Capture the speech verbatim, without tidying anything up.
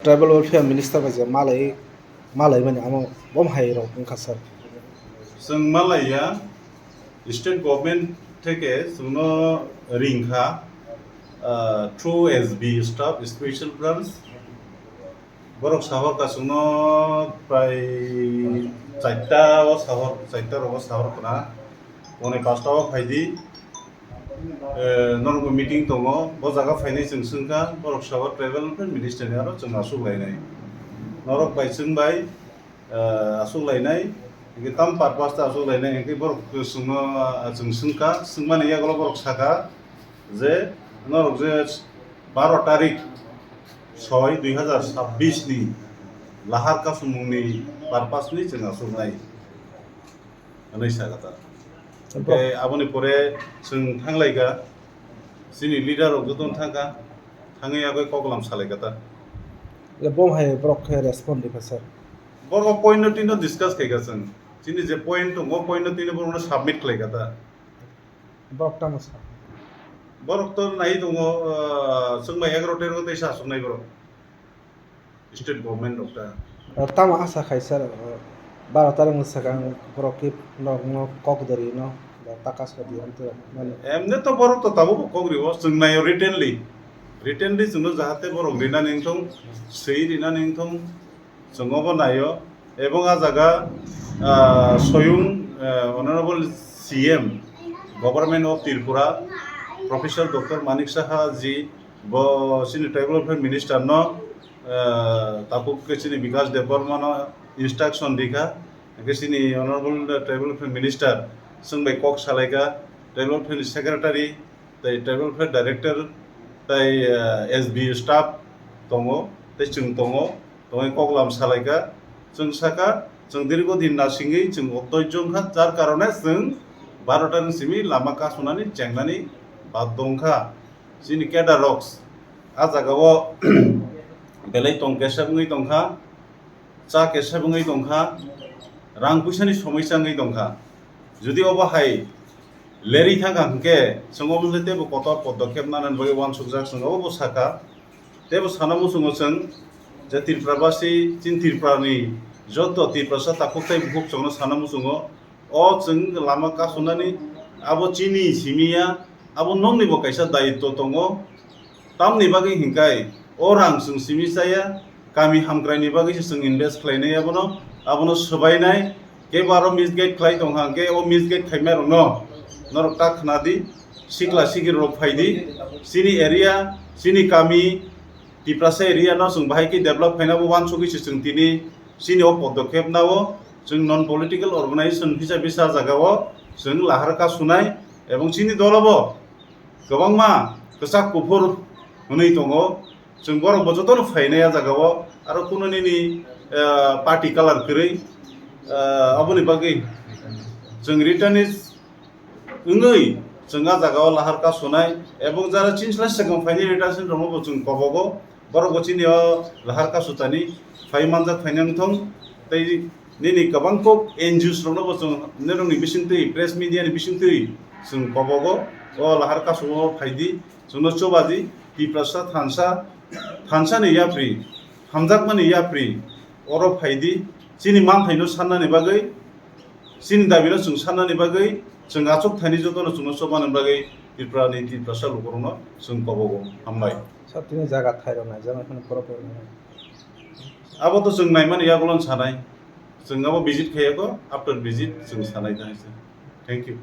Tribal Welfare Minister bai je malai, malai mani amo bom hai rok wngkha sir. Chwng malaiya, state government theke chwngno ringkha, ah, through S B staff, special branch. Borok sahor ka chwngno prai charta o sahor, charta rogo sahor khna. Pone pasta o phaidi. Eh, norok bo meeting tongo, bo jaga phainai chwng swngkha, borok sabo tribal welfare minister ni aro chwng aswk lainai. Norok bai chwng bai, eh, aswk lainai, hwnkhe tam purpose ta aswk lainai, hwnkhe borok chwngno, ah, chwng swngkha, swngmani yagulo borok sakha je norok je baro tarik soi dui hazar sabbish ni lahar kasumungni purpose ni chwng aswk nai. Hwnwi sa kha ta. Bo- Tei aboni pore chwng thanglaikha, chini leader rok jotono thangkha, thangwi abo koklam salaikha ta. Le bom hai borok khe respond rikha sir. Borok point no tino discuss khaikha chwng. Chini je point tongo, point no tino borokno submit khlaikha ta. Borok tamo sa. Borok to nai tongo, ah, chwng bai egaroh tei ro tei sa aswk nai borok. State government rok ta. Tamo asa khai sir, baro tarik ni swkang borok ki norokno kok dori no taka sadi amtwi rok mani. Emne to borok to tabuk kok riwo, chwng nayo writtenly. Writtenly chwngno jahate borok rinani wngthong, swi rinani wngthong, chwng obo nayo. Ebong a jaga, ah, soyung, eh, Honorable C M, Government of Tripura, Professor Doctor Manik Saha ji, bo chini Tribal Welfare Minister no, eh, tabuk khe chini Bikash Debbarma no instruction rikha, hwnkhe chini Honorable Tribal Welfare Minister chwng bai kok salaikha, Tribal Welfare ni Secretary tei Tribal Welfare Director tei, eh, S B staff tongo tei chwng tongo, tongwi koklam salaikha, chwng sakha, chwng dirgo din nasingwi chwng otoijo wngkha, jar karone chwng baro tarik simi lama kasunani chengnani baddo wngkha. Chini cadre rok a jagao belai tong kesep wngwi tongkha, cha kesep wngwi tongkha, rang puisani somosya wngwi tongkha. Jodi obo hai lerwi thangkha hwnkhe chwng obo teibo kotor podokep nanani bagwi uansukjak, chwng obo sakha. Teibo sana muchungo chwng je Tripura basi, chini Tripura ni joto Tiprasa takhuk tei bukhuk chwngno sana muchungo. O chwng lama kasunani abo chini simi ya, abo nokni bo kaisa dayitto tongo. Tamni bagwi hinkai o rang chwng simi chaya, kami hamkrai ni bagwi se chwng invest khlainai abono, abono swbainai, kebo aro misguide khlai tongkha hwnkhe o misguide khaima rokno norok ta khna di, sikla sikiri rok phai di, chini area, chini kami, Tiprasa area no chwng bahai khe develop khaina bo uansugwi se chwng tini chini o podokep nao chwng non political organization hisabe sa jaga o chwng lahar kasunai ebong chini dolo bo kwbangma kwchak kuphur hwnwi tongo. Chwng borok bo jotono phainai a jaga o, aro kuno nini, eh, party colour kwrwi, eh, aboni bagwi chwng returnees wngwi chwng a jaga o lahar kasunai, ebong jara chini slai swkang phainai returnees rokno bo chwng kobogo, borok bo chini o lahar kasutani phai manjak phainai wngthong, tei nini kwbang kok N G Os rokno bo chwng norokni bisingtwi, press media ni bisingtwi chwng kobogo, o lahar kasumo phaidi, chwngno chubaji, Tiprasa thansa, thansa ni yapri, hamjakmani yapri, oro phaidi, chini manthaino sannani bagwi, chini dabino chwng sannani bagwi, chwng achuk thani jotono chwngno chubani bagwi Tripura ni Tiprasa lukurokno chwng kobogo. Hambai. Sir, tini jaga thairok naijak, haino borok rok naijak. Abo to chwng naimani yagulo sanai. Chwng abo visit khaiyago, after visit chwng sanai ta hai se. Thank you.